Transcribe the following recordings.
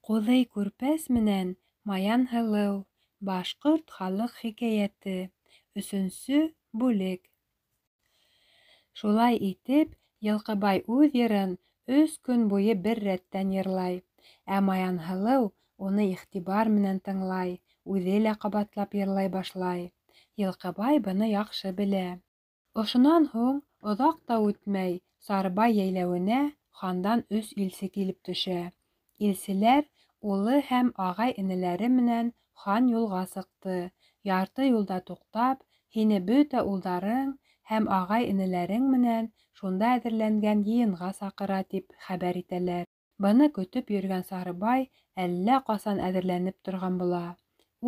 Ҡуҙый Күрпәс менән Маян һылыу. Башҡорт халыҡ хикәйәте. Өсөнсө бүлек. Шулай итеп, Йылҡыбай үҙ йырын өс көн буйы бер рәттән йырлай. Ә Маянһылыу уны иғтибар менән тыңлай, үҙе лә ҡабатлап йырлай башлай. Йылҡыбай быны яҡшы белә. Ошонан һуң оҙаҡ та үтмәй, Сарыбай йәйләүенә хандан өс илсе килеп төшә. Илселәр улы һәм ағай-энеләре менән хан юлға сыҡты, ярты юлда туҡтап, һине бөтә улдарың һәм ағай-энеләрең менән шунда әҙерләнгән йыйынға саҡыра, тип хәбәр итәләр. Быны көтөп йөрөгән Сарыбай әллә ҡасан әҙерләнеп торған була.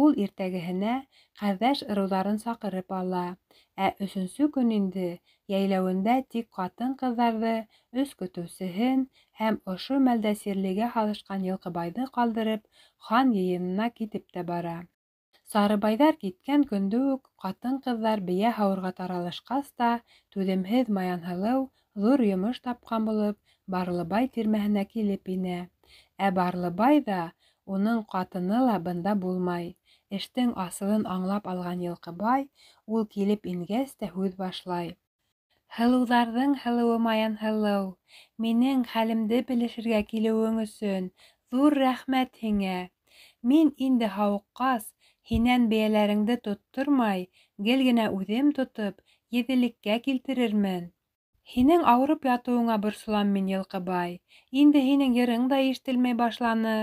Ул иртәгеһенә ҡәрҙәш ырыуҙарын саҡырып ала, ә өсөнсө көн инде йәйләүендә тик ҡатын-ҡыҙҙарҙы, өс көтөүсеһен һәм ошо мәлдә сирлегә һалышҡан Йылҡыбайҙы ҡалдырып, хан йыйынына китеп тә бара. Сарыбайҙар киткән көндө үк ҡатын-ҡыҙҙар бейә һауырға таралышҡас та, түҙемһеҙ Маянһылыу ҙур йомош тапҡан булып, Барлыбай тирмәһенә килеп инә. Ә Барлыбай ҙа, уның ҡатыны ла бында булмай. Эштең асылын аңлап алған Йылҡыбай ул килеп ингәс тә һүҙ башлай. Һылыуҙарҙың һылыуы Маянһылыу, минең хәлемде белешергә килеүең өсөн ҙур рәхмәт һиңә. Мин инде һауыҡҡас, һинән бейәләреңде тоттормай, гел генә үҙем тотоп, еҙелеккә килтерермен. Һинең ауырып ятыуыңа борсолам мин, Йылҡыбай. Инде һинең йырың да ишетелмәй башланы,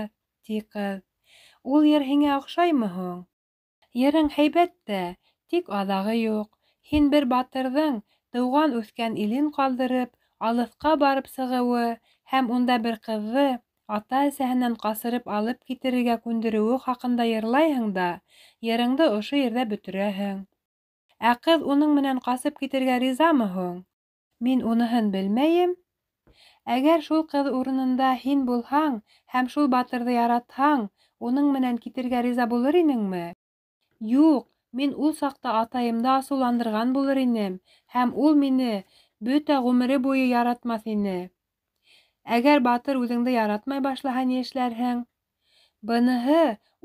ти ҡыҙ. Ул йыр һиңә оҡшаймы һуң? Йырың һәйбәт тә, тик аҙағы юҡ. Һин бер батырҙың тыуған-үҫкән илен ҡалдырып, алыҫҡа барып сығыуы һәм унда бер ҡыҙҙы ата-әсәһенән ҡасырып алып китерергә күндереүе хаҡында йырлайһың да, йырыңды ошо ерҙә бөтөрәһең. Ә ҡыҙ уның менән ҡасып китергә ризамы һуң? Мин уныһын белмәйем. Әгәр шул ҡыҙ урынында һин булһаң һәм шул батырҙы яратһаң, уның менән китергә риза булыр инеңме? Юҡ, мин ул саҡта атайымды асыуландырған булыр инем һәм ул мине бөтә ғүмере буйы яратмаҫ ине. Әгәр батыр үҙеңде яратмай башлаһа, ни эшләрһең? Быныһы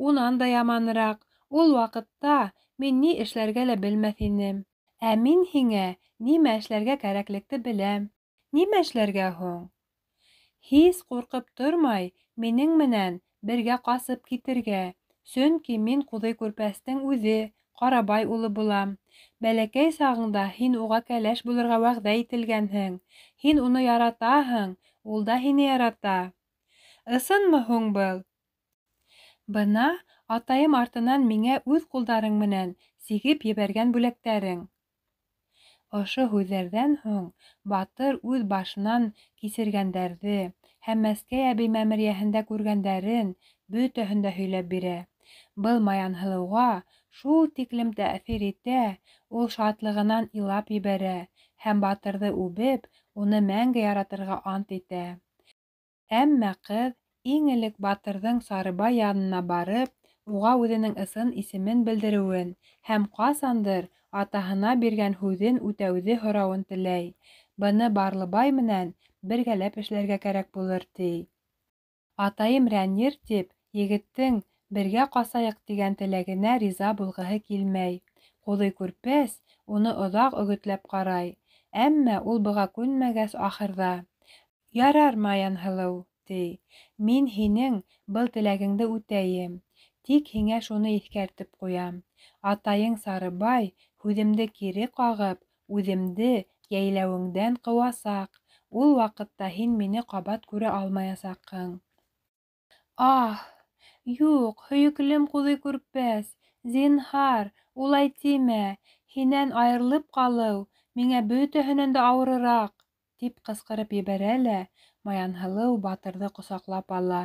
унан да яманыраҡ, ул ваҡытта мин ни эшләргә лә белмәҫ инем. Ә мин һиңә нимә эшләргә кәрәклекте беләм. Нимә эшләргә һуң? Һис ҡурҡып тормай, минең менән бергә ҡасып китергә, сөнки мин Ҡуҙый Күрпәстең үҙе, Ҡарабай улы булам. Бәләкәй сағыңда һин уға кәләш булырға вәғәҙә ителгәнһең. Һин уны яратаһың, ул да һине ярата. Ысынмы һуң был? Бына атайым артынан миңә үҙ ҡулдарың менән сигеп ебәргән бүләктәрең. Ошо һүҙҙәрҙән һуң батыр үҙ башынан кисергәндәрҙе һәм Мәскәй әбей мәмерйәһендә күргәндәрен бөтәһен дә һөйләп бирә. Был Маянһылыуға шул тиклем тәьҫир итә, ул шатлығынан илап ебәрә һәм батырҙы үбеп, уны мәңге яратырға ант итә. Әммә ҡыҙ иң элек батырҙың Сарыбай янына барып, уға үҙенең ысын исемен белдереүен һәм ҡасандыр атаһына биргән һүҙен үтәүҙе һорауын теләй. Быны Барлыбай менән бергәләп эшләргә кәрәк булыр, ти. Атайым рәнйер тип, егеттең бергә ҡасайыҡ тигән теләгенә риза булғыһы килмәй. Ҡуҙый Күрпәс уны оҙаҡ өгөтләп ҡарай. Әммә ул быға күнмәгәс, ахырҙа: Ярар, Маянһылыу, ти, мин һинең был теләгеңде үтәйем. Тик һиңә шуны иҫкәртеп ҡуям: атайың Сарыбай һүҙемде кире ҡағып, үҙемде йәйләүеңдән ҡыуасаҡ. Ул ваҡытта һин мине ҡабат күрә алмаясаҡһың. Аһ, юҡ, һөйөклөм Ҡуҙый Күрпәс, зинһар, улай тимә, һинән айырылып ҡалыу миңә бөтәһенән дә ауырыраҡ, тип ҡысҡырып ебәрә лә Маянһылыу батырҙы ҡосаҡлап ала.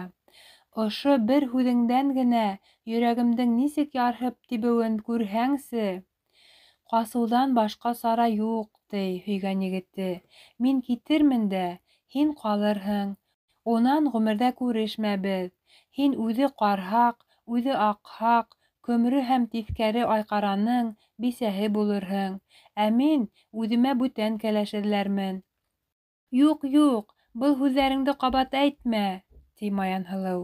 Ошо бер һүҙеңдән генә йөрәгемдең нисек ярһып тибеүен күрһәңсе! Ҡасыуҙан башҡа сара юҡ, ти һөйгән егете. Мин китермен дә, һин ҡалырһың. Унан ғүмерҙә күрешмәбеҙ. Һин үҙе ҡарһаҡ, үҙе аҡһаҡ, көмрө һәм тиҫкәре Айҡараның бисәһе булырһың. Ә мин үҙемә бүтән кәләш эҙләрмен. Юҡ, юҡ, был һүҙҙәреңде ҡабат әйтмә, ти Маянһылыу.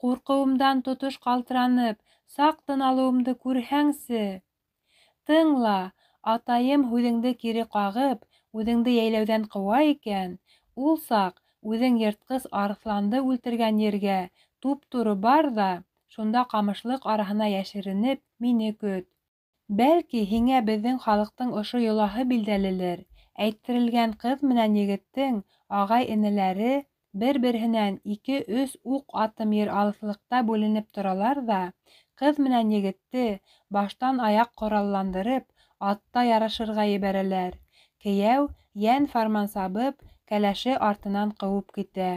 Ҡурҡыуымдан тотош ҡалтыранып, саҡ тын алыуымды күрһәңсе! Тыңла, атайым һүҙеңде кире ҡағып, үҙеңде йәйләүҙән ҡыуа икән, ул саҡ үҙең йыртҡыс арыҫланды үлтергән ергә туп-туры бар ҙа, шунда ҡамышлыҡ араһына йәшеренеп, мине көт. Бәлки, һиңә беҙҙең халыҡтың ошо йолаһы билдәлелер, әйттерелгән ҡыҙ менән егеттең ағай-энеләре бер-береһенән ике-өс уҡ атым ер алыҫлыҡта бүленеп торалар ҙа, ҡыҙ менән егетте баштан-аяҡ ҡоралландырып, атта ярышырға ебәрәләр. Кейәү, йән-фарман сабып, кәләше артынан ҡыуып китә.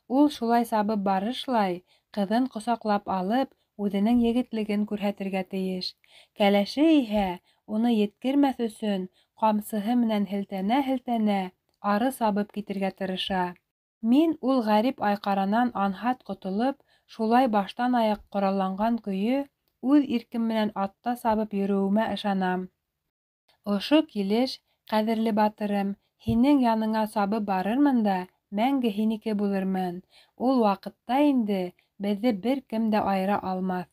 Ул шулай сабып барышлай, ҡыҙын ҡосаҡлап алып, үҙенең егетлеген күрһәтергә тейеш. Кәләше иһә, уны еткермәҫ өсөн, ҡамсыһы менән һелтәнә-һелтәнә, ары сабып китергә тырыша. Мин ул ғәрип айҡаранан анһат ҡотолоп, шулай баштан-аяҡ ҡоралланған көйө үҙ иркем менән атта сабып йөрөүемә ышанам. Ошо килеш, ҡәҙерле батырым, һинең яныңа сабып барырмын да мәңге һинеке булырмын. Ул ваҡытта инде беҙҙе бер кем дә айыра алмаҫ.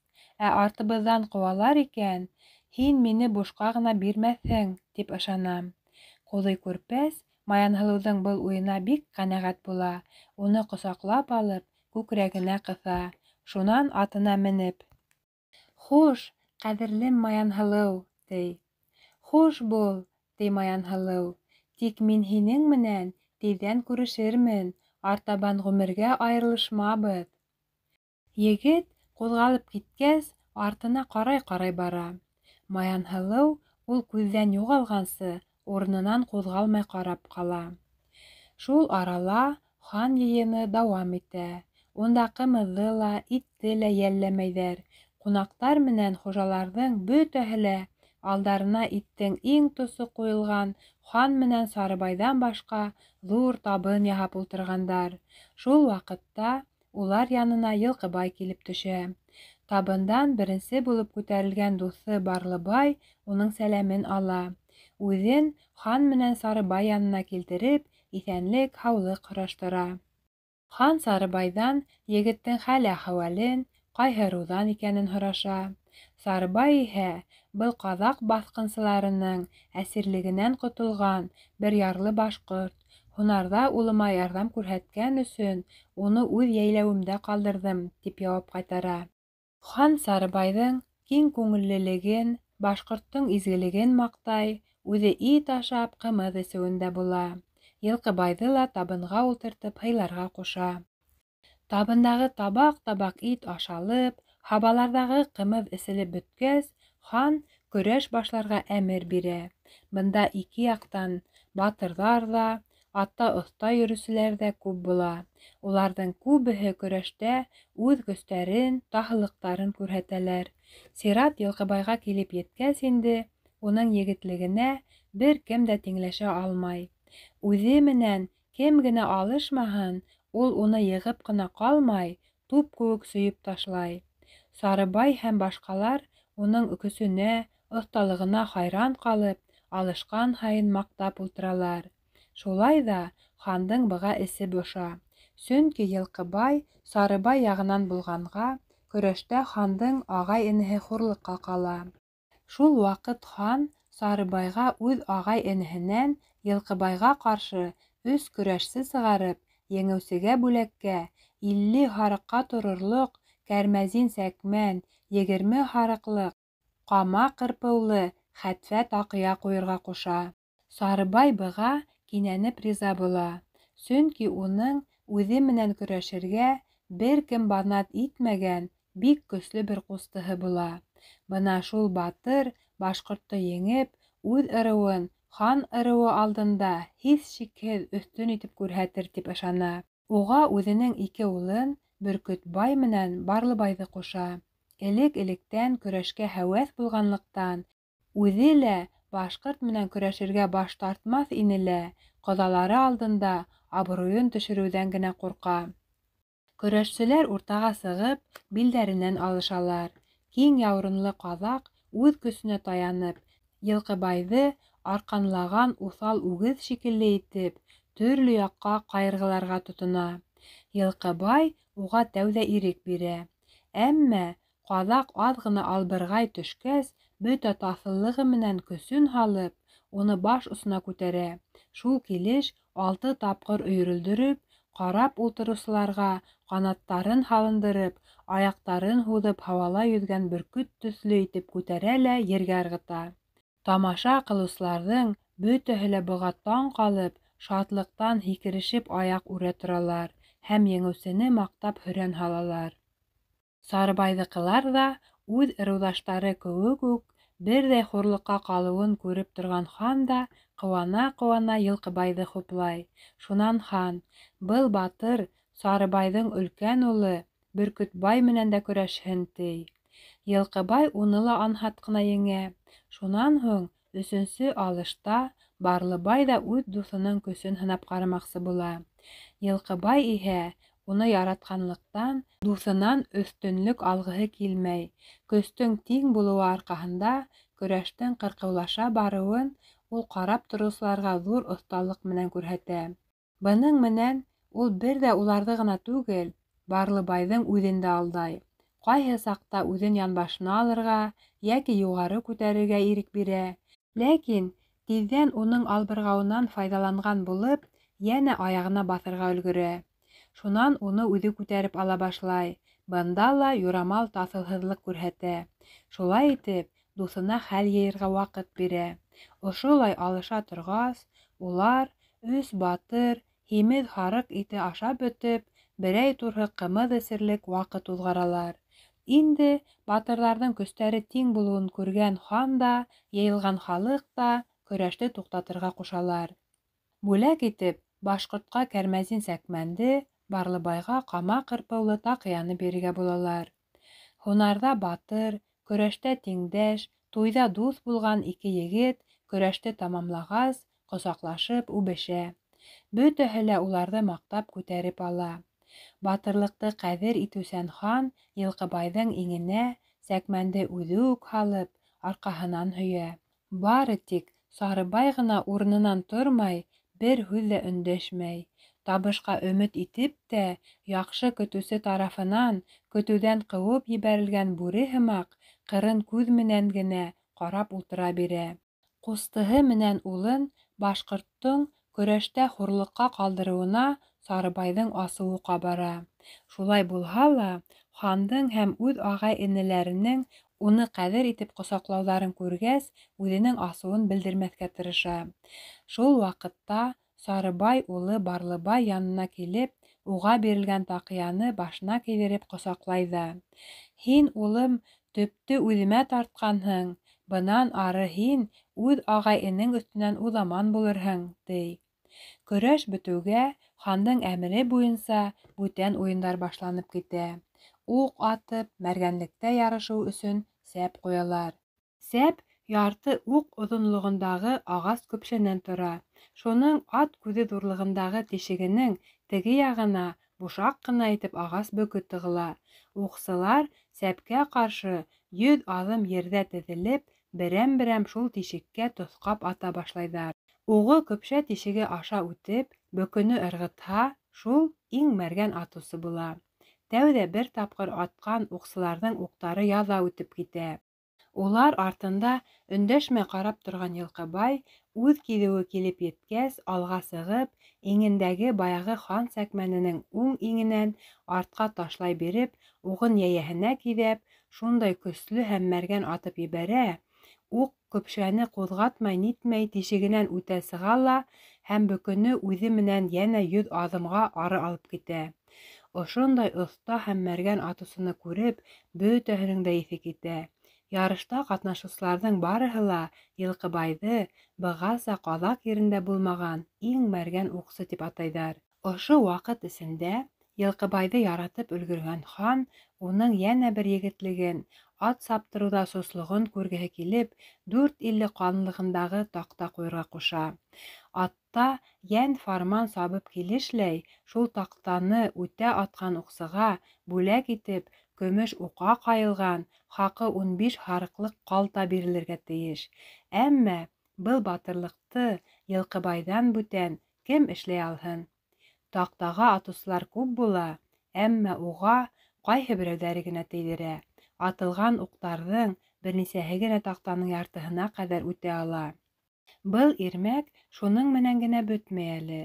Ә артыбыҙҙан ҡыуалар икән, һин мине бушҡа ғына бирмәҫһең, тип ышанам. Ҡуҙый Күрпәс Маянһылыуҙың был уйына бик ҡәнәғәт була, уны ҡосаҡлап алып, күкрәгенә ҡыҫа. Шунан атына менеп: Хуш, ҡәҙерлем Маянһылыу, ти. Хуш бул, ти Маянһылыу. Тик мин һинең менән тиҙҙән күрешермен, артабан ғүмергә айырылышмабыҙ. Егет, ҡуҙғалып киткәс, артына ҡарай-ҡарай бара. Маянһылыу ул күҙҙән юғалғансы урынынан ҡуҙғалмай ҡарап ҡала. Шул арала хан йыйыны дауам итә. Унда ҡымыҙҙы ла, итте лә йәлләмәйҙәр. Ҡунаҡтар менән хужаларҙың бөтәһе лә алдарына иттең иң тоҫо ҡуйылған хан менән Сарыбайҙан башҡа ҙур табын яһап ултырғандар. Шул ваҡытта улар янына Йылҡыбай килеп төшә. Табындан беренсе булып күтәрелгән дуҫы Барлыбай уның сәләмен ала. Үҙен хан менән Сарыбай янына килтереп, иҫәнлек-һаулыҡ һораштыра. Хан Сарыбайҙан егеттең хәл-әхүәлен, ҡайһы ырыуҙан икәнен һораша. Сарыбай иһә был ҡаҙаҡ баҫҡынсыларының әсирлегенән ҡотолған бер ярлы башҡорт, һунарҙа улыма ярҙам күрһәткән өсөн уны үҙ йәйләүемдә ҡалдырҙым, тип яуап ҡайтара. Хан Сарыбайҙың киң күңеллелеген, башҡорттоң изгелеген маҡтай, үҙе ит ашап, ҡымыҙ эсеүендә була. Йылҡыбайҙы ла табынға ултыртып һыйларға ҡуша. Табындағы табаҡ-табаҡ ит ашалып, һабаларҙағы ҡымыҙ эселеп бөткәс, хан көрәш башларға әмер бирә. Бында ике яҡтан батырҙар ҙа, атта оҫта йөрөүселәр ҙә күп була. Уларҙың күбеһе көрәштә үҙ көстәрен, таһыллыҡтарын күрһәтәләр. Сират Йылҡыбайға килеп еткәс инде, уның егетлегенә бер кем дә тиңләшә алмай. Үҙе менән кем генә алышмаһын, ул уны йығып ҡына ҡалмай, туп кеүек сөйөп ташлай. Сарыбай һәм башҡалар уның көсөнә, оҫталығына хайран ҡалып, алышҡан һайын маҡтап ултыралар. Шулай ҙа хандың быға эсе боша. Сөнки Йылҡыбай Сарыбай яғынан булғанға, көрәштә хандың ағай-энеһе хурлыҡҡа ҡала. Шул ваҡыт хан Сарыбайға үҙ ағай-энеһенән Йылҡыбайға ҡаршы өс көрәшсе сығарып, еңеүсегә бүләккә 50 һарыҡҡа торорлоҡ кәрмәзин сәкмән, 20 һарыҡлыҡ ҡама ҡырпыулы хәтфә таҡыя ҡуйырға ҡуша. Сарыбай быға кинәнеп риза була, сөнки уның үҙе менән көрәшергә бер кем баҙнат итмәгән бик көслө бер ҡустыһы була. Бына шул батыр башҡортто еңеп, үҙ ырыуын хан ырыуы алдында һис шикһеҙ өҫтөн итеп күрһәтер тип ышана. Уға үҙенең ике улын Бөркөтбай менән Барлыбайҙы ҡуша. Элек-электән көрәшкә һәүәҫ булғанлыҡтан, үҙе лә башҡорт менән көрәшергә баш тартмаҫ ине лә, ҡоҙалары алдында абруйын төшөрөүҙән генә ҡурҡа. Көрәшселәр уртаға сығып, билдәренән алышалар. Киң яурынлы ҡаҙаҡ үҙ көсөнә таянып, Йылҡыбайҙы арҡанлаған уҫал үгеҙ шикелле итеп, төрлө яҡҡа ҡайырғыларға тотона. Йылҡыбай уға тәүҙә ирек бирә. Әммә ҡаҙаҡ аҙ ғына албырғай төшкәс, бөтә таҫыллығы менән көсөн һалып, уны баш осона күтәрә, шул килеш алты тапҡыр өйөрөлдөрөп, ҡарап ултырыусыларға ҡанаттарын һалындырып, аяҡтарын һуҙып һауала йөҙгән бөркөт төҫлө итеп күтәрә лә ергә ырғыта. Тамаша ҡылыусыларҙың бөтәһе лә быға таң ҡалып, шатлыҡтан һикерешеп аяҡ үрә торалар һәм еңеүсене маҡтап һөрән һалалар. Сарыбайҙыҡылар ҙа үҙ ырыуҙаштары кеүек үк берҙәй хурлыҡҡа ҡалыуын күреп торған хан да ҡыуана-ҡыуана Йылҡыбайҙы хуплай. Шунан хан: "Был батыр Сарыбайҙың өлкән улы Бөркөтбай менән дә көрәшһен", — ти. Йылҡыбай уны ла анһат ҡына еңә. Шунан һуң өсөнсө алышта Барлыбай ҙа үҙ дуҫының көсөн һынап ҡарамаҡсы була. Йылҡыбай иһә уны яратҡанлыҡтан дуҫынан өҫтөнлөк алғыһы килмәй. Көстөң тиң булыуы арҡаһында көрәштең ҡырҡыулаша барыуын ул ҡарап тороусыларға ҙур оҫталыҡ менән күрһәтә. Бының менән ул бер ҙә уларҙы ғына түгел, Барлыбайҙың үҙен дә алдай. Ҡайһы саҡта үҙен янбашына алырға йәки юғары күтәрергә ирек бирә. Ләкин тиҙҙән уның албырғауынан файҙаланған булып, йәнә аяғына баҫырға өлгөрә. Шунан уны үҙе күтәреп ала башлай. Бында ла юрамал таҫылһыҙлыҡ күрһәтә. Шулай итеп, дуҫына хәл йыйырға ваҡыт бирә. Ошолай алыша торғас, улар өс батыр һимеҙ һарыҡ ите ашап бөтөп, берәй турһыҡ ҡымыҙ эсерлек ваҡыт уҙғаралар. Инде батырҙарҙың көстәре тиң булыуын күргән хан да, йыйылған халыҡ та көрәште туҡтатырға ҡушалар. Бүләк итеп башҡортҡа кәрмәзин сәкмәнде, Барлыбайға ҡама ҡырпыулы таҡыяны бирергә булалар. Һунарҙа батыр, көрәштә тиңдәш, туйҙа дуҫ булған ике егет көрәште тамамлағас, ҡосаҡлашып үбешә. Бөтәһе лә уларҙы маҡтап күтәреп ала. Батырлыҡты ҡәҙер итеүсән хан Йылҡыбайҙың иңенә сәкмәнде үҙе үк һалып, арҡаһынан һөйә. Бары тик Сарыбай ғына урынынан тормай, бер һүҙ ҙә өндәшмәй. Табышҡа өмөт итеп тә, яҡшы көтөүсе тарафынан көтөүҙән ҡыуып ебәрелгән бүре һымаҡ ҡырын күҙ менән генә ҡарап ултыра бирә. Ҡустыһы менән улын башҡорттоң көрәштә хурлыҡҡа ҡалдырыуына Сарыбайҙың асыуы ҡабара. Шулай булһа ла, хандың һәм үҙ ағай-энеләренең уны ҡәҙер итеп ҡосаҡлауҙарын күргәс, үҙенең асыуын белдермәҫкә тырыша. Шул ваҡытта Сарыбай улы Барлыбай янына килеп, уға бирелгән таҡыяны башына кейҙереп ҡосаҡлай ҙа: "Һин, улым, төптө үҙемә тартҡанһың, бынан ары һин үҙ ағай-энең өҫтөнән уҙаман булырһың", — ти. Көрәш бөтөүгә, хандың әмере буйынса бүтән уйындар башланып китә. Уҡ атып, мәргәнлектә ярышыу өсөн сәп ҡуялар. Сәп ярты уҡ оҙонлоғондағы ағас көпшәнән тора. Шуның ат күҙе ҙурлығындағы тишегенең теге яғына бушаҡ ҡына итеп ағас бөкө тығыла. Уҡсылар сәпкә ҡаршы 100 аҙым ерҙә теҙелеп, берәм-берәм шул тишеккә тоҫҡап ата башлайҙар. Уғы көпшә тишеге аша үтеп, бөкөнө ырғытһа, шул иң мәргән атыусы була. Тәүҙә бер тапҡыр атҡан уҡсыларҙың уҡтары яҙа үтеп китә. Улар артында өндәшмәй ҡарап торған Йылҡыбай үҙ киҙеүе килеп еткәс, алға сығып, иңендәге баяғы хан сәкмәненең уң иңенән артҡа ташлай биреп, уғын йәйәһенә киҙәп, шундай көслө һәм мәргән атып ебәрә, уҡ көпшәне ҡуҙғатмай нитмәй тишегенән үтә сыға ла һәм бөкөнө үҙе менән йәнә 100 аҙымға ары алып китә. Ошондай оҫта һәм мәргән атыусыны күреп, бөтәһенең дә иҫе китә. Ярышта ҡатнашыусыларҙың барыһы ла Йылҡыбайҙы бығаса ҡаҙаҡ ерендә булмаған иң мәргән уҡсы тип атайҙар. Ошо ваҡыт эсендә Йылҡыбайҙы яратып өлгөргән хан уның йәнә бер егетлеген, ат саптырыуҙа сослоғон күргеһе килеп, 450 ҡалынлығындағы таҡта ҡуйырға ҡуша. Атта йән фарман сабып килешләй, шул таҡтаны үтә атҡан уҡсыға бүләк итеп көмөш уҡа ҡайылған, хаҡы 15 һарыҡлыҡ ҡалта бирелергә тейеш. Әммә был батырлыҡты Йылҡыбайҙан бүтән кем эшләй алһын? Таҡтаға атыусылар күп була, әммә уға ҡайһы берәүҙәре генә тейҙерә. Атылған уҡтарҙың бер нисәһе генә таҡтаның яртыһына ҡәҙәр үтә ала. Был ирмәк шуның менән генә бөтмәй әле.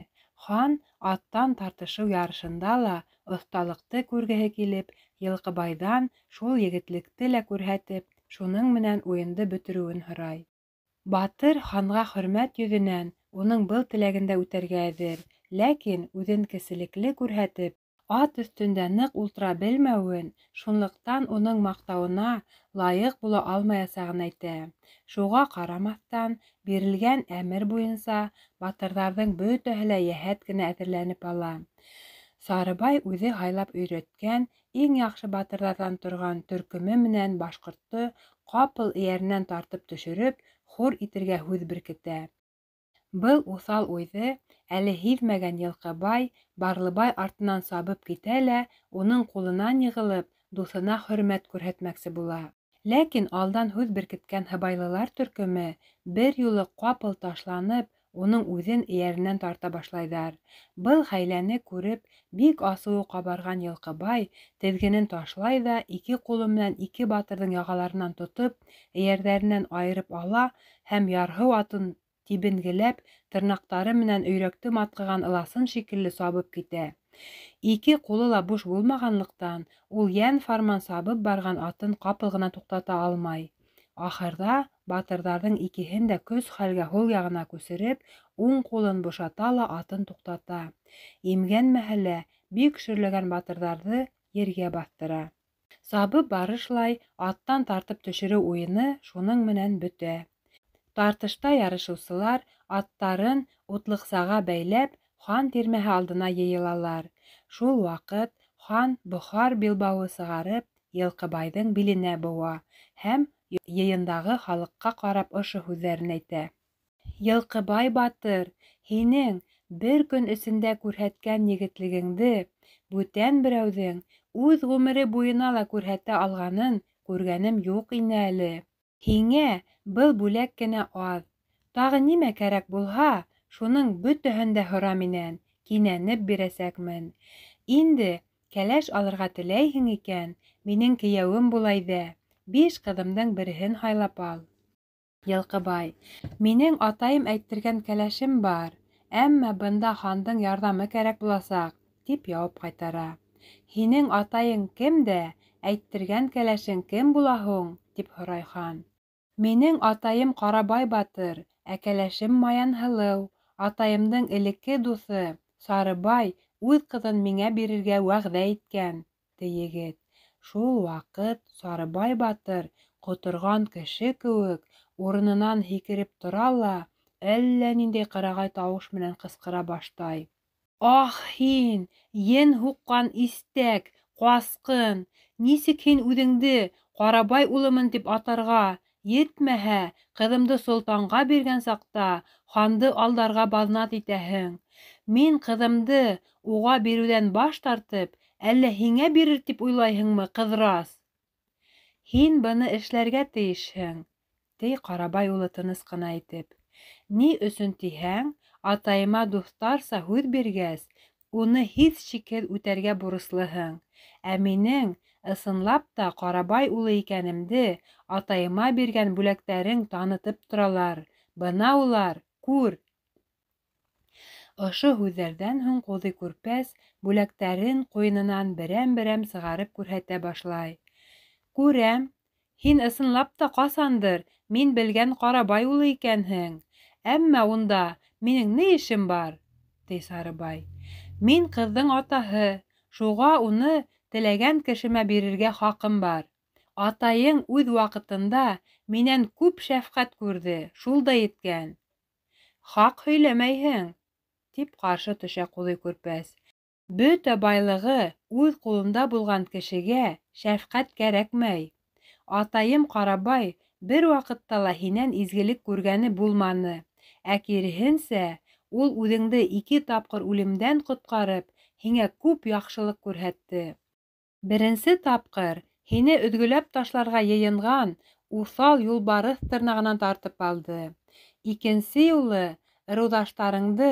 Хан аттан тартышыу ярышында ла оҫталыҡты күргеһе килеп, Йылҡыбайҙан шул егетлекте лә күрһәтеп, шуның менән уйынды бөтөрөүен һорай. Батыр ханға хөрмәт йөҙөнән уның был теләген дә үтәргә әҙер, ләкин үҙен кеселекле күрһәтеп, ат өҫтөндә ныҡ ултыра белмәүен, шунлыҡтан уның маҡтауына лайыҡ була алмаясағын әйтә. Шуға ҡарамаҫтан, бирелгән әмер буйынса батырҙарҙың бөтәһе лә йәһәт кенә әҙерләнеп ала. Сарыбай үҙе һайлап өйрәткән иң яҡшы батырҙарҙан торған төркөмө менән башҡортто ҡапыл эйәренән тартып төшөрөп, хур итергә һүҙ беркетә. Был уҫал уйҙы әле һиҙмәгән Йылҡыбай Барлыбай артынан сабып китә лә, уның ҡулынан йығылып, дуҫына хөрмәт күрһәтмәксе була. Ләкин алдан һүҙ беркеткән һыбайлылар төркөмө бер юлы ҡапыл ташланып, уның үҙен эйәренән тарта башлайҙар. Был хәйләне күреп, бик асыуы ҡабарған Йылҡыбай теҙгенен ташлай ҙа ике ҡулы менән ике батырҙың яғаларынан тотоп, эйәрҙәренән айырып ала һәм ярһыу атын тибенгеләп, тырнаҡтары менән өйрәкте матҡыған ыласын шикелле сабып китә. Ике ҡулы ла буш булмағанлыҡтан, ул йән фарман сабып барған атын ҡапыл ғына туҡтата алмай. Ахырҙа батырҙарҙың икеһен дә көс хәлгә һул яғына күсереп, уң ҡулын бушата ла атын туҡтата. Имгәнмәһә лә, бик шөрләгән батырҙарҙы ергә баҫтыра. Сабып барышлай аттан тартып төшөрөү уйыны шуның менән бөтә. Тартышта ярышыусылар аттарын утлыҡсаға бәйләп, хан тирмәһе алдына йыйылалар. Шул ваҡыт хан бохар билбауы сығарып, Йылҡыбайҙың биленә быуа һәм йыйындағы халыҡҡа ҡарап ошо һүҙҙәрен әйтә: Йылҡыбай батыр, һинең бер көн эсендә күрһәткән егетлегеңде бүтән берәүҙең үҙ ғүмере буйына ла күрһәтә алғанын күргәнем юҡ ине әле. Һиңә был бүләк кенә аҙ. Тағы нимә кәрәк булһа, шуның бөтәһен дә һора минән, кинәнеп бирәсәкмен. Инде кәләш алырға теләйһең икән, минең кейәүем булай ҙа, 5 ҡыҙымдың береһен һайлап ал. Йылҡыбай: Минең атайым әйттергән кәләшем бар, әммә бында хандың ярҙамы кәрәк буласаҡ, тип яуап ҡайтара. Һинең атайың кем дә, әйттергән кәләшең кем була һуң? Тип һорай хан. Минең атайым Ҡарабай батыр, ә кәләшем Маянһылыу. Атайымдың элекке дуҫы Сарыбай үҙ ҡыҙын миңә бирергә вәғәҙә иткән, ти егет. Шул ваҡыт Сарыбай батыр ҡоторған кеше кеүек урынынан һикереп тора ла, әллә ниндәй ҡырағай тауыш менән ҡысҡыра баштай: Ах һин, ен һуҡҡан иҫтәк, ҡасҡын! Нисек һин үҙеңде Ҡарабай улымын тип атарға, етмәһә, ҡыҙымды солтанға биргән саҡта ханды алдарға баҙнат итәһең? Мин ҡыҙымды уға биреүҙән баш тартып, әллә һиңә бирер тип уйлайһыңмы, ҡыҙырас? Һин быны эшләргә тейешһең, ти Ҡарабай улы тыныс ҡына әйтеп. Ни өсөн тиһәң, атайыма дуҫтарса һүҙ биргәс, уны һис шикһеҙ үтәргә бурыслыһың. Ә минең ысынлап та Ҡарабай улы икәнемде атайыма биргән бүләктәрең танытып торалар. Бына улар, күр. Ошо һүҙҙәрҙән һуң Ҡуҙы Күрпәс бүләктәрен ҡуйынынан берәм-берәм сығарып күрһәтә башлай. Күрәм, һин ысынлап та ҡасандыр мин белгән Ҡарабай улы икәнһең. Әммә унда минең ни эшем бар? Ти Сарыбай. Мин ҡыҙҙың атаһы, шуға уны теләгән кешемә бирергә хаҡым бар. Атайың үҙ ваҡытында минән күп шәфҡәт күрҙе, шул да еткән. Хаҡ һөйләмәйһең, тип ҡаршы төшә Ҡуҙы Күрпәс. Бөтә байлығы үҙ ҡулында булған кешегә шәфҡәт кәрәкмәй. Атайым Ҡарабай бер ваҡытта ла һинән изгелек күргәне булманы. Ә киреһенсә, ул үҙеңде 2 тапҡыр үлемдән ҡотҡарып, һиңә күп яҡшылыҡ күрһәтте. Беренсе тапҡыр һине өҙгөләп ташларға йыйынған уҫал юлбарыҫ тырнағынан тартып алды. Икенсе юлы ырыуҙаштарыңды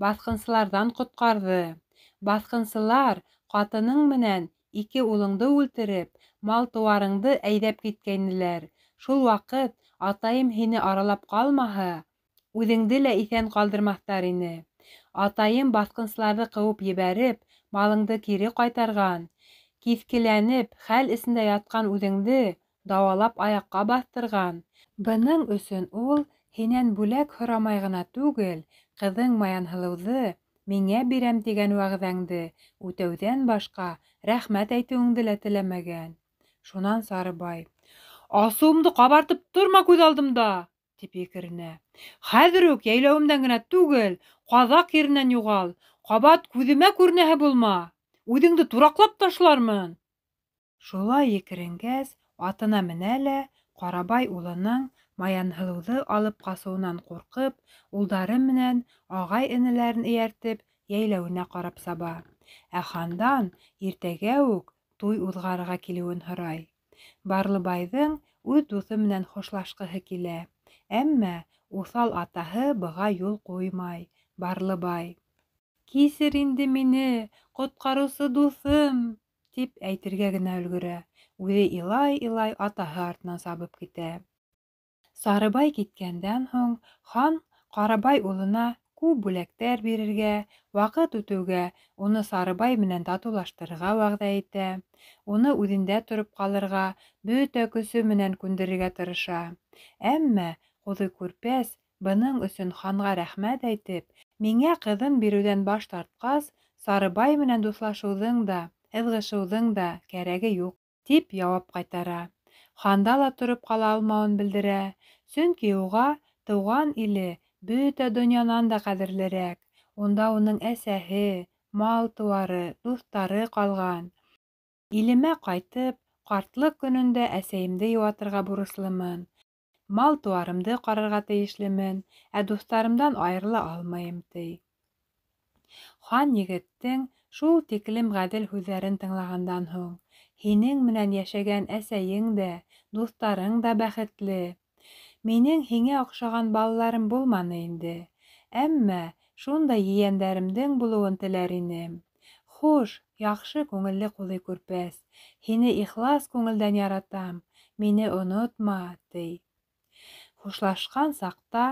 баҫҡынсыларҙан ҡотҡарҙы. Баҫҡынсылар ҡатының менән ике улыңды үлтереп, мал-тыуарыңды әйҙәп киткәйнеләр. Шул ваҡыт атайым һине аралап ҡалмаһа, үҙеңде лә иҫән ҡалдырмаҫтар ине. Атайым баҫҡынсыларҙы ҡыуып ебәреп, малыңды кире ҡайтарған. Киҫкеләнеп, хәл эсендә ятҡан үҙеңде дауалап аяҡҡа баҫтырған. Бының өсөн ул һинән бүләк һорамай ғына түгел, ҡыҙың Маянһылыуҙы миңә бирәм тигән вәғәҙәңде үтәүҙән башҡа рәхмәт әйтеүеңде лә теләмәгән. Шунан Сарыбай: "Асыуымды ҡабартып торма күҙ алдымда!" тип екеренә. "Хәҙер үк йәйләүемдән генә түгел, ҡаҙаҡ еренән юғал, ҡабат күҙемә күренәһе булма, үҙеңде тураҡлап ташлармын!" Шулай екеренгәс, атына менә лә Ҡарабай улының Маянһылыуҙы алып ҡасыуынан ҡурҡып, улдары менән ағай-энеләрен эйәртеп, йәйләүенә ҡарап саба. Ә хандан иртәгә үк туй уҙғарырға килеүен һорай. Барлыбайҙың үҙ дуҫы менән хушлашҡыһы килә. Әммә уҫал атаһы быға юл ҡуймай. Барлыбай: "Кисер инде мине, ҡотҡарыусы дуҫым!" тип әйтергә генә өлгөрә. Үҙе илай-илай атаһы артынан сабып китә. Сарыбай киткәндән һуң хан Ҡарабай улына күп бүләктәр бирергә, ваҡыт үтеүгә уны Сарыбай менән татыулаштырырға вәғәҙә итә. Уны үҙендә тороп ҡалырға, бөтә көсө менән күндерергә тырыша. Әммә Ҡуҙы Күрпәс бының өсөн ханға рәхмәт әйтеп, миңә ҡыҙын биреүҙән баш тартҡас, Сарыбай менән дуҫлашыуҙың да, ыҙғышыуҙың да кәрәге юҡ, тип яуап ҡайтара. Ханда ла тороп ҡала алмауын белдерә, сөнки уға тыуған иле бөтә донъянан да ҡәҙерлерәк. Унда уның әсәһе, мал-тыуары, дуҫтары ҡалған. Илемә ҡайтып, ҡартлыҡ көнөндә әсәйемде йыуатырға бурыслымын, мал-тыуарымды ҡарарға тейешлемен, ә дуҫтарымдан айырыла алмайым, ти. Хан егеттең шул тиклем ғәҙел һүҙҙәрен тыңлағандан һуң: "Һинең менән йәшәгән әсәйең дә, дуҫтарың да бәхетле. Минең һиңә оҡшаған балаларым булманы инде. Әммә шундай ейәндәремдең булыуын теләр инем. Хуш, яҡшы күңелле Ҡуҙый Күрпәс, һине ихлас күңелдән яратам, мине онотма", ти. Хушлашҡан саҡта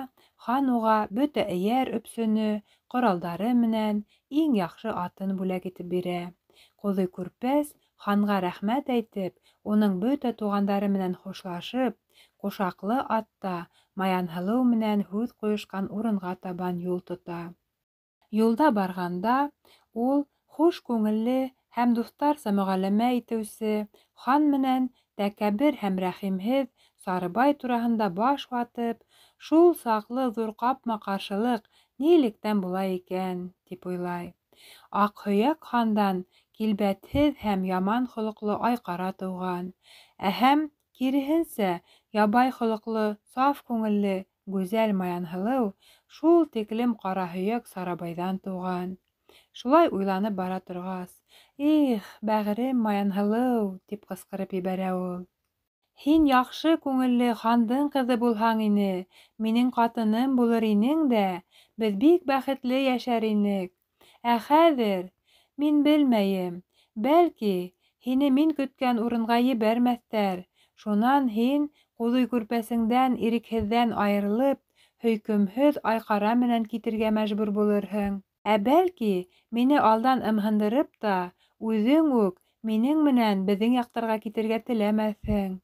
хан уға бөтә эйәр-өпсөнө, ҡоралдары менән иң яҡшы атын бүләк итеп бирә. Ҡуҙый Күрпәс ханға рәхмәт әйтеп, уның бөтә туғандары менән хушлашып, ҡушаҡлы атта Маянһылыу менән һүҙ ҡуйышҡан урынға табан юл тота. Юлда барғанда ул хуш күңелле һәм дуҫтарса мөғәлләмә итеүсе хан менән тәкәббер һәм рәхимһеҙ Сарыбай тураһында баш ватып, шул саҡлы ҙур ҡапма-ҡаршылыҡ нилектән була икән, тип уйлай. Аҡһөйәк хандан килбәтһеҙ һәм яман холоҡло Айҡара тыуған, ә һәм, киреһенсә, ябай холоҡло, саф күңелле гүзәл Маянһылыу шул тиклем ҡара һөйәк Сарыбайҙан тыуған. Шулай уйланып бара торғас, "Их, бәғерем Маянһылыу!" тип ҡысҡырып ебәрә ул. "Һин яҡшы күңелле хандың ҡыҙы булһаң ине, минең ҡатыным булыр инең дә, беҙ бик бәхетле йәшәр инек. Ә хәҙер, мин белмәйем, бәлки, һине мин көткән урынға ебәрмәҫтәр. Шунан һин Ҡуҙый Күрпәсеңдән ирекһеҙҙән айырылып, һөйкөмһөҙ Айҡара менән китергә мәжбүр булырһың. Ә бәлки, мине алдан ымһындырып та, үҙең үк минең менән беҙҙең яҡтарға китергә теләмәҫһең.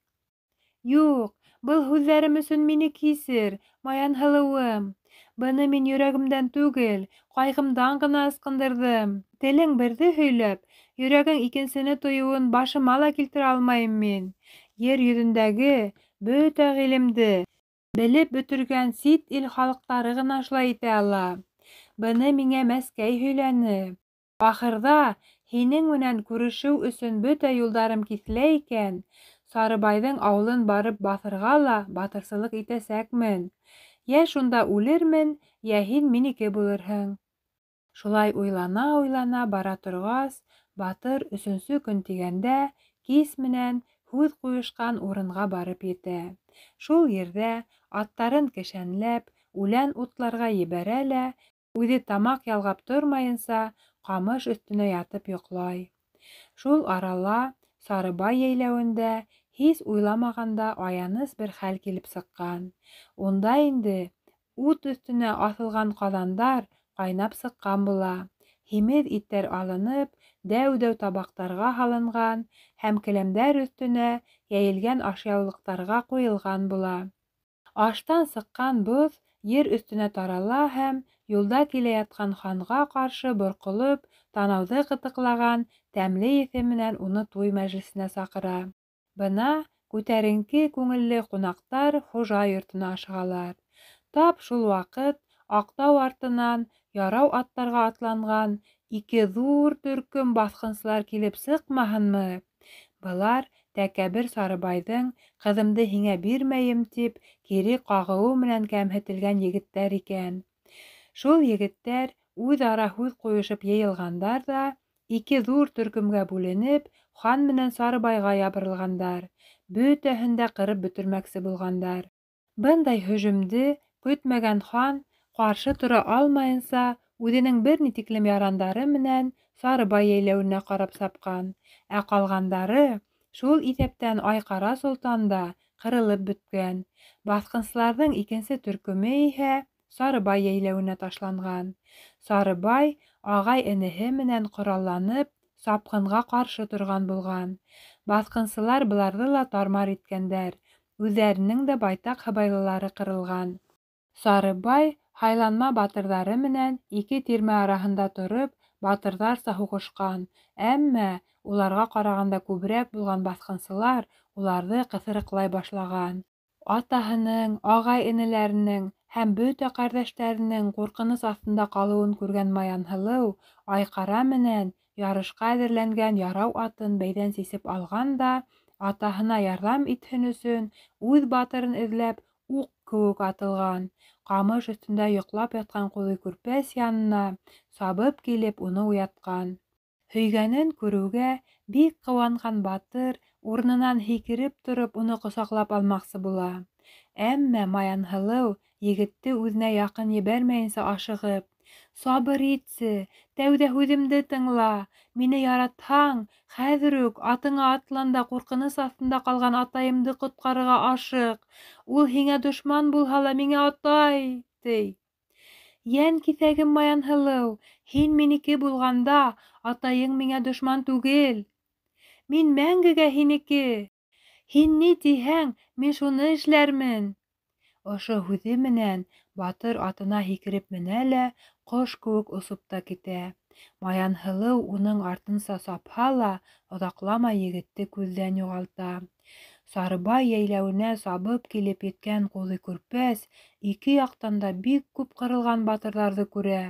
Юҡ, был һүҙҙәрем өсөн мине кисер, Маянһылыуым. Быны мин йөрәгемдән түгел, ҡайғымдан ғына ысҡындырҙым. Телең берҙе һөйләп, йөрәгең икенсене тойоуын башыма ла килтерә алмайым мин. Ер йөҙөндәге бөтә ғилемде белеп бөтөргән сит ил халыҡтары ғына шулай итә ала. Быны миңә Мәскәй һөйләне. Ахырҙа һинең менән күрешеү өсөн бөтә юлдарым киҫелә икән, Сарыбайҙың ауылын барып баҫырға ла батырсылыҡ итәсәкмен. Йә шунда үлермен, йә һин минеке булырһың." Шулай уйлана-уйлана бара торғас, батыр өсөнсө көн тигәндә кис менән һүҙ ҡуйышҡан урынға барып етә. Шул ерҙә аттарын кешәнләп, үлән утларға ебәрә лә, үҙе тамаҡ ялғап тормайынса, ҡамыш өҫтөнә ятып йоҡлай. Шул арала Сарыбай йәйләүендә һис уйламағанда аяныс бер хәл килеп сыҡҡан. Унда инде ут өҫтөнә аҫылған ҡаҙандар ҡайнап сыҡҡан була. Һимеҙ иттәр алынып, дәү-дәү табаҡтарға һалынған һәм келәмдәр өҫтөнә йәйелгән ашъяулыҡтарға ҡуйылған була. Аштан сыҡҡан боҫ ер өҫтөнә тарала һәм юлда килә ятҡан ханға ҡаршы борҡолоп, танауҙы ҡытыҡлаған тәмле еҫе менән уны туй мәжлесенә саҡыра. Бына күтәренке күңелле ҡунаҡтар хужа йортона ашығалар. Тап шул ваҡыт Аҡтау артынан ярау аттарға атланған ике ҙур төркөм баҫҡынсылар килеп сыҡмаһынмы? Былар тәкәббер Сарыбайҙың ҡыҙымды һиңә бирмәйем тип кире ҡағыуы менән кәмһетелгән егеттәр икән. Шул егеттәр үҙ-ара һүҙ ҡуйышып йыйылғандар ҙа, ике ҙур төркөмгә бүленеп, хан менән Сарыбайға ябырылғандар, бөтәһен дә ҡырып бөтөрмәксе булғандар. Бындай һөжүмде көтмәгән хан ҡаршы тора алмайынса, үҙенең бер ни тиклем ярандары менән Сарыбай йәйләүенә ҡарап сапҡан, ә ҡалғандары, шул иҫәптән Айҡара солтан да, ҡырылып бөткән. Баҫҡынсыларҙың икенсе төркөмө иһә Сарыбай йәйләүенә ташланған. Сарыбай ағай-энеһе менән ҡоралланып, сапҡынға ҡаршы торған булған. Баҫҡынсылар быларҙы ла тармар иткәндәр, үҙҙәренең дә байтаҡ һыбайлылары ҡырылған. Сарыбай һайланма батырҙары менән ике тирмә араһында тороп, батырҙарса һуғышҡан, әммә уларға ҡарағанда күберәк булған баҫҡынсылар уларҙы ҡыҫырыҡлай башлаған. Атаһының, ағай-энеләренең һәм бөтә ҡәрҙәштәренең ҡурҡыныс аҫтында ҡалыуын күргән Маянһылыу Айҡара менән ярышҡа әҙерләнгән ярау атын бәйҙән сисеп алған да, атаһына ярҙам итһен өсөн үҙ батырын эҙләп, уҡ кеүек атылған. Ҡамыш өҫтөндә йоҡлап ятҡан Ҡуҙый Күрпәс янына сабып килеп уны уятҡан. Һөйгәнен күреүгә бик ҡыуанған батыр урынынан һикереп тороп уны ҡосаҡлап алмаҡсы була. Әммә Маянһылыу егетте үҙенә яҡын ебәрмәйенсә ашығып: «Сабыр итсе, тәүҙә һүҙемде тыңла, мине яратһаң, хәҙер үк атыңа атлан да ҡурҡыныс аҫтында ҡалған атайымды ҡотҡарырға ашыҡ, ул һиңә дошман булһа ла миңә атай», ти. «Йән киҫәгем Маянһылыу, һин минеке булғанда, атайың миңә дошман түгел. Мин мәңгегә һинеке. Һин ни тиһәң, мин шуны эшләрмен». Ошо һүҙе менән батыр атына һикереп менә лә ҡош кеүек осоп та китә. Маянһылыу уның артынса сапһа ла, оҙаҡламай егетте күҙҙән юғалта. Сарыбай йәйләүенә сабып килеп еткән Ҡуҙый Күрпәс ике яҡтан да бик күп ҡырылған батырҙарҙы күрә.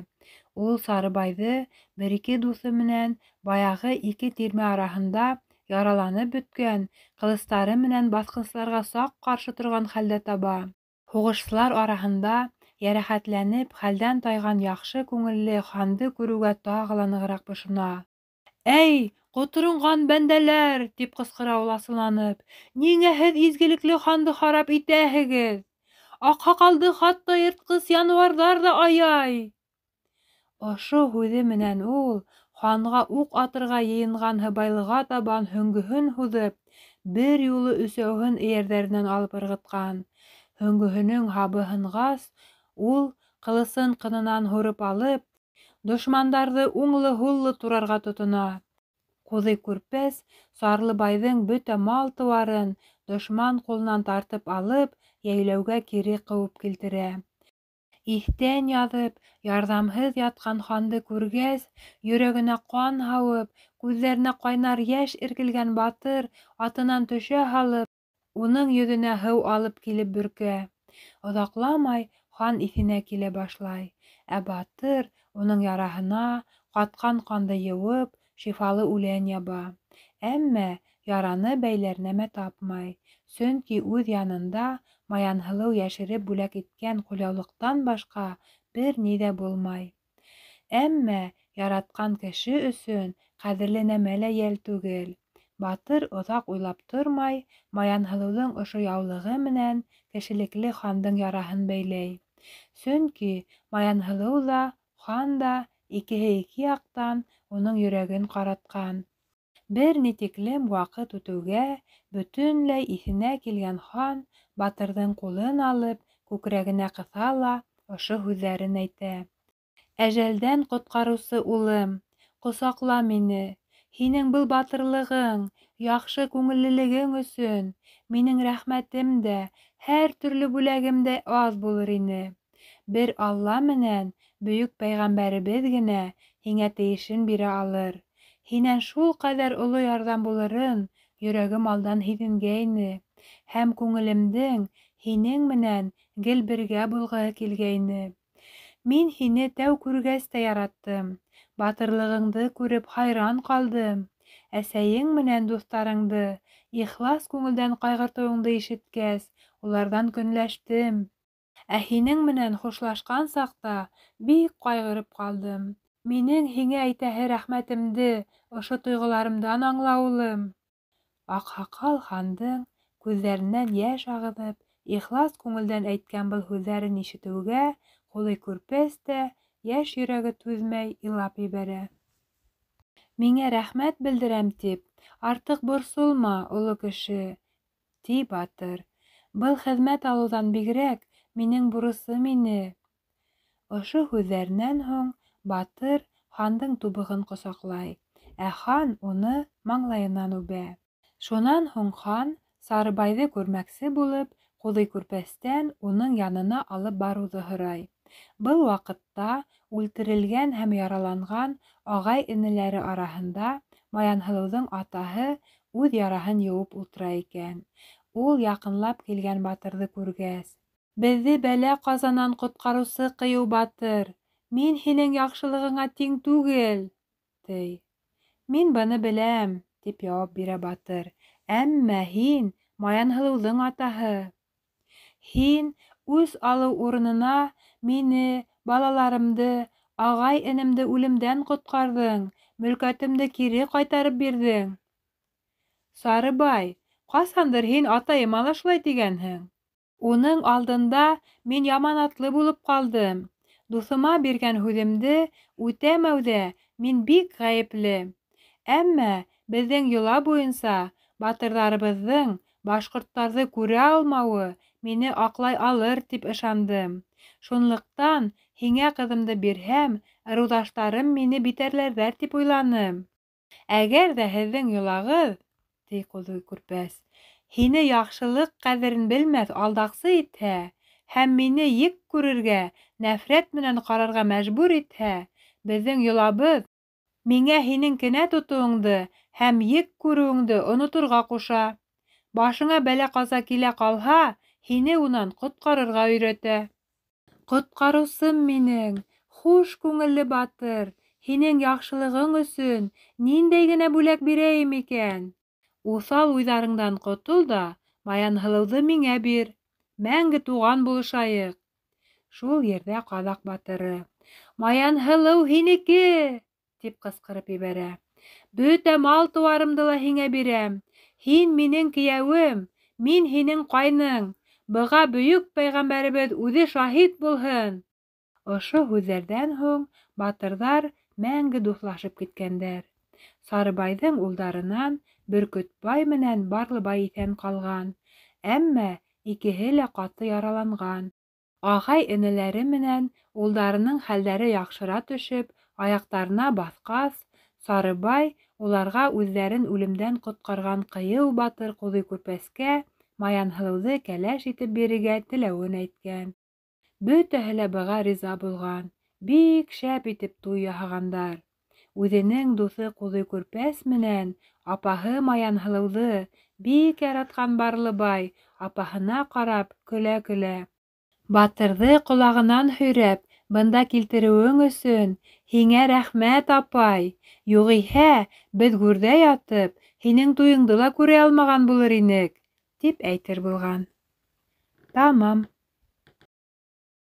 Ул Сарыбайҙы бер-ике дуҫы менән баяғы ике тирмә араһында яраланып бөткән, ҡылыстары менән баҫҡынсыларға саҡ ҡаршы торған хәлдә таба. Һуғышсылар араһында йәрәхәтләнеп хәлдән тайған яҡшы күңелле ханды күреүгә тағы ла нығыраҡ бошона. «Эй, ҡоторонған бәндәләр!» — тип ҡысҡыра ул асыуланып. «Ниңә һеҙ изгелекле ханды харап итәһегеҙ? Аҡһаҡалды хатта йыртҡыс януарҙар ҙа аяй!» Ошо һүҙе менән ул ханға уҡ атырға йыйынған һыбайлыға табан һөңгөһөн һуҙып, бер юлы өсәүһен эйәрҙәренән алып ырғытҡан. Һөңгөһөнөң һабы һынғас, ул ҡылысын ҡынынан һурып алып, дошмандарҙы уңлы-һуллы турарға тотона. Ҡуҙый Күрпәс Сарлыбайҙың бөтә мал-тыуарын дошман ҡулынан тартып алып, йәйләүгә кире ҡыуып килтерә. Иҫтән яҙып, ярҙамһыҙ ятҡан ханды күргәс, йөрәгенә ҡан һауып, күҙҙәренә ҡайнар йәш эркелгән батыр атынан төшә һалып, уның йөҙөнә һыу алып килеп бөркә. Оҙаҡламай хан иҫенә килә башлай, ә батыр уның яраһына ҡатҡан ҡанды йыуып, шифалы үлән яба. Әммә яраны бәйләр нәмә тапмай, сөнки үҙ янында Маянһылыу йәшереп бүләк иткән ҡулъяулыҡтан башҡа бер ни ҙә булмай. Әммә яратҡан кеше өсөн ҡәҙерле нәмә лә йәл түгел. Батыр оҙаҡ уйлап тормай, Маянһылыуҙың ошо яулығы менән кешелекле хандың яраһын бәйләй. Сөнки Маянһылыу ҙа, хан да икеһе ике яҡтан уның йөрәген ҡаратҡан. Бер ни тиклем ваҡыт үтеүгә, бөтөнләй иҫенә килгән хан батырҙың ҡулын алып, күкрәгенә ҡыҫа ла ошо һүҙҙәрен әйтә. Әжәлдән ҡотҡарыусы улым, ҡосаҡла мине. Һинең был батырлығың, яҡшы күңеллелегең өсөн минең рәхмәтем дә, һәр төрлө бүләгем дә аҙ булыр ине. Бер Алла менән бөйөк пәйғәмбәребеҙ генә һиңә тейешен бирә алыр. Һинән шул ҡәҙәр оло ярҙам булырын йөрәгем алдан һиҙенгәйне һәм күңелемдең һинең менән гел бергә булғыһы килгәйне. Мин һине тәү күргәс тә яраттым, батырлығыңды күреп хайран ҡалдым. Әсәйең менән дуҫтарыңды ихлас күңелдән ҡайғыртыуыңды ишеткәс, уларҙан көнләштем. Ә һинең менән хушлашҡан саҡта бик ҡайғырып ҡалдым. Минең һиңә әйтәһе рәхмәтемде ошо тойғоларымдан аңла, улым. Аҡһаҡал хандың күҙҙәренән йәш ағыҙып, ихлас күңелдән әйткән был һүҙҙәрен ишетеүгә, Ҡуҙый Күрпәс тә йәш йөрәге түҙмәй илап ебәрә. Миңә рәхмәт белдерәм тип, артыҡ борсолма, оло кеше, ти батыр. Был хеҙмәт алыуҙан бигерәк, минең бурысым ине. Ошо һүҙҙәренән һуң батыр хандың тубығын ҡосаҡлай, ә хан уны маңлайынан үбә. Шунан һуң хан Сарыбайҙы күрмәксе булып, Ҡуҙый Күрпәстән уның янына алып барыуҙы һорай. Был ваҡытта үлтерелгән һәм яраланған ағай-энеләре араһында Маянһылыуҙың атаһы үҙ яраһын йыуып ултыра икән. Ул яҡынлап килгән батырҙы күргәс. Беҙҙе бәлә-ҡазанан ҡотҡарыусы ҡыйыу батыр, мин һинең яҡшылығыңа тиң түгел, ти. Мин быны беләм, тип яуап бирә батыр, әммә һин Маянһылыуҙың атаһы. Һин үс алыу урынына мине, балаларымды, ағай-энемде үлемдән ҡотҡарҙың, мөлкәтемде кире ҡайтарып бирҙең. Сарыбай, ҡасандыр һин атайыма ла шулай тигәнһең. Уның алдында мин яманатлы булып ҡалдым. Дуҫыма биргән һүҙемде үтәмәүҙә мин бик ғәйепле. Әммә беҙҙең йола буйынса батырҙарыбыҙҙың башҡорттарҙы күрә алмауы мине аҡлай алыр тип ышандым. Шунлыҡтан һиңә ҡыҙымды бирһәм, ырыуҙаштарым мине битәрләрҙәр тип уйланым. Әгәр ҙә һеҙҙең йолағыҙ, ти Ҡуҙый Күрпәс, һине яҡшылыҡ ҡәҙерен белмәҫ алдаҡсы итһә һәм мине ек күрергә, нәфрәт менән ҡарарға мәжбүр итһә, беҙҙең йолабыҙ миңә һинең кенә тотоуыңды һәм ек күреүеңде оноторға ҡуша. Башыңа бәлә-ҡаза килә ҡалһа, һине унан ҡотҡарырға өйрәтә. Ҡотҡарыусым минең, хуш күңелле батыр, һинең яҡшылығың өсөн ниндәй генә бүләк бирәйем икән? Уҫал уйҙарыңдан ҡотол да Маянһылыуҙы миңә бир. Мәңге туған булышайыҡ. Шул ерҙә ҡаҙаҡ батыры: Маянһылыу һинеке! тип ҡысҡырып ебәрә. Бөтә мал-тыуарымды ла һиңә бирәм. Һин минең кейәүем, мин һинең ҡайның. Быға бөйөк пәйғәмбәребеҙ үҙе шаһит булһын. Ошо һүҙҙәрҙән һуң батырҙар мәңге дуҫлашып киткәндәр. Сарыбайҙың улдарынан Бөркөтбай менән Барлыбай иҫән ҡалған, әммә икеһе лә ҡаты яраланған. Ағай-энеләре менән улдарының хәлдәре яҡшыра төшөп, аяҡтарына баҫҡас, Сарыбай уларға үҙҙәрен үлемдән ҡотҡарған ҡыйыу батыр Ҡуҙый Күрпәскә Маянһылыуҙы кәләш итеп бирергә теләүен әйткән. Бөтәһе лә быға риза булған, бик шәп итеп туй яһағандар. Үҙенең дуҫы Ҡуҙый Күрпәс менән апаһы Маянһылыуҙы бик яратҡан Барлыбай апаһына ҡарап көлә-көлә: Батырҙы ҡолағынан һөйрәп бында килтереүең өсөн һиңә рәхмәт, апай. Юғиһә, беҙ гүрҙә ятып, һинең туйыңды ла күрә алмаған булыр инек, тип әйтер булған. Тамам.